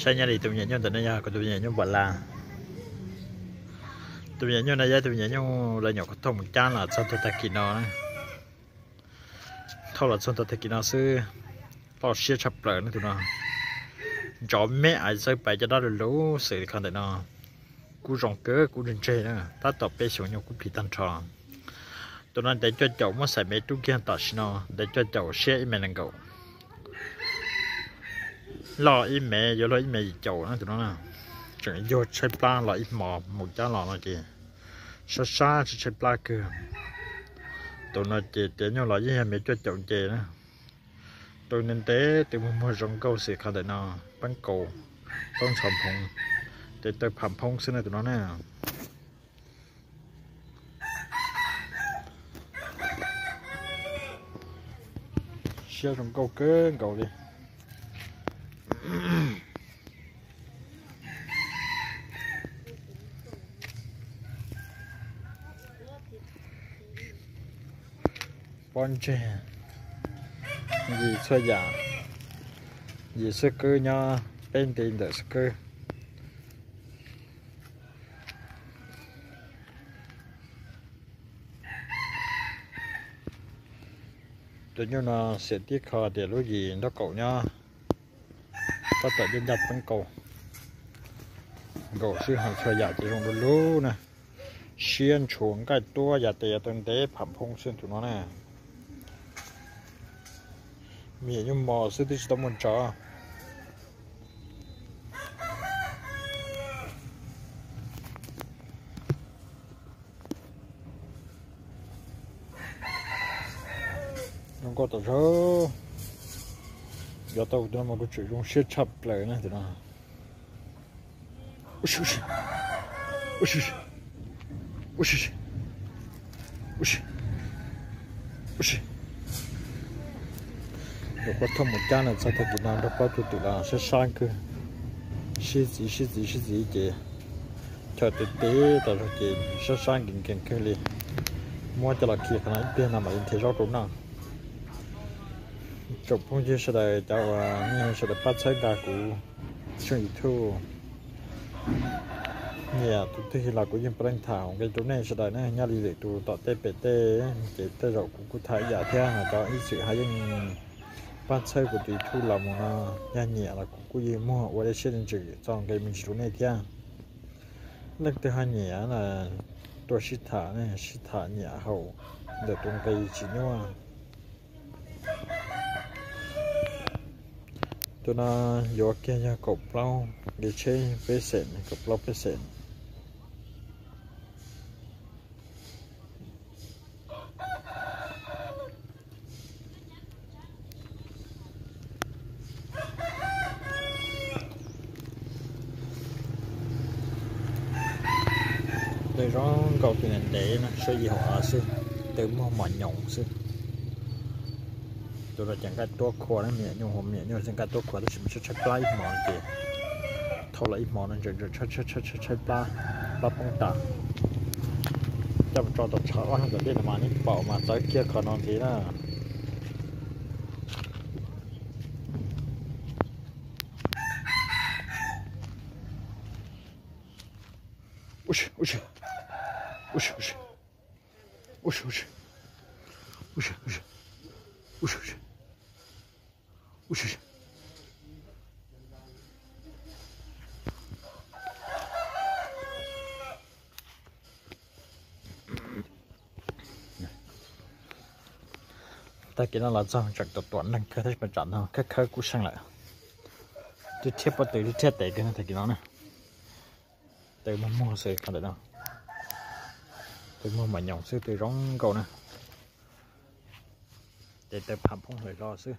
Nyob li tus me nyuam nyuj ntawm no yog kuv tus me nyuam nyuj npam las. Tus me nyuam nyuj no yog tus me nyuam nyuj lawv nyuam qhuav thauj mus cab los txog tag kis no. Thauj los txog tag kis no xwb, loj siab tshaj plaws na tus no. Ntsov me aiv txawb pais caj dab lug lug xwm li qhov ntawm no. Kub zoo kawg, kub ntseg ntseg na, tab tom peb xyoos nyuj kub plhis tag nrho. Tus no ntev cuaj caum muab xaim me rub kiag tam sim no ntev cuaj caum siab ib me nees nkaum. Loj ib me, yuav luag ib me yim caum na tus no. Tseem yug tshaib plab los ib hmo mus cab los no ces sab sab tshaib plab kawg. Tus no ces tiav nyuj los yeej yog me cuaj caum nce na. Tus ntev ntev tus muag muag zoo nkauj xwm qhov ntawm no, peeb kaus, taub ntxhov nphoov, tes taw pham nphoob xwb na tus no na. Siab zoo nkauj kawg nkaus li. Pob ntseg, yim txhua yam, yim xwb kwb nyob peb nti ntawm xwb kwb. Tus nyuj no xiam tib qho tias lub yim nraub qaum nyob tab tom ncaj ncaj peeb kaus nkaus xwb, ho txhua yam ces zoo lug lug na. Siab ntshua nqaij tuab yav tes yav taw ntev pham nphoob xwb tus no na. Me nyuam nyuj mos xwb twb tsis tau muaj tsov. Zoo nkauj tas zog. Yuav tau tus no mas kuv tseem zoo siab tshaj plaws na tus no. Nyuam qhuav thauj mus cab no txog tag kis no nrog plaub tug twm los sab sab kawg. Sib txiv sib txiv sib txiv ces chaw tes tes tas zog ces sab sab nkees nkees kawg li. Muab coj los khi qhov no ib pliag no mam li nrhiav zaub rau noj. Tsoom phooj ywg sawv daws, cov uas nej sawv daws pab txhawb nqa kuv tshooj YouTube, nyiam tus twg los kuv yeej pab leej tham hauv nqe rau nej sawv daws ne. Nyob li lwm tus tom tej pem tej ces tej zaum kuv kuj tham ib yam thiab, ho cov ib txwm ho yeej pab txhawb kuv tus YouTube los mus no, yog nyiam los kuv kuj yeej muag ua dej siab dej ntsws txoj nqe me ntsis rau nej thiab. Leej twg ho nyiam na, tuaj sib tham, sib tham nyiam haum ntawm tus nqe tsis nyuaj. Tus no yuav kiag yog kaum plaub nqe tsheb peb xees, kaum plaub peb xees. Taw zoo nkauj, taw ntev ntev na, suab yig hauv av xwb, taw muag mos nyoos xwb. Tus no ces nqaij tuab khua na, me nyuam nyuj, me nyuam nyuj xwb nqaij tuab khua tab sis mas tshaib tshaib plab ib hmo ces thauj los ib hmo no ntseem ntseem tshaib tshaib tshaib plab, plab poob tas. Coj mus tso tom tshav ob hnub tom ntej no mas nej pom mas txawv kiag qhov no ntxiv na. Tag kis no los txog tseem tuam tuam neeg kawg tab sis mas tsam no khawb khawb kub seej lawm. Twb rhiab pob tw twb rhiab tes kawg tag kis no na. Taw muag muag xwb qhov ntawm no. Taw muag mos nyoos xwb, taw zoo nkauj na. Ces taw pham phooj hlawm hlo xwb.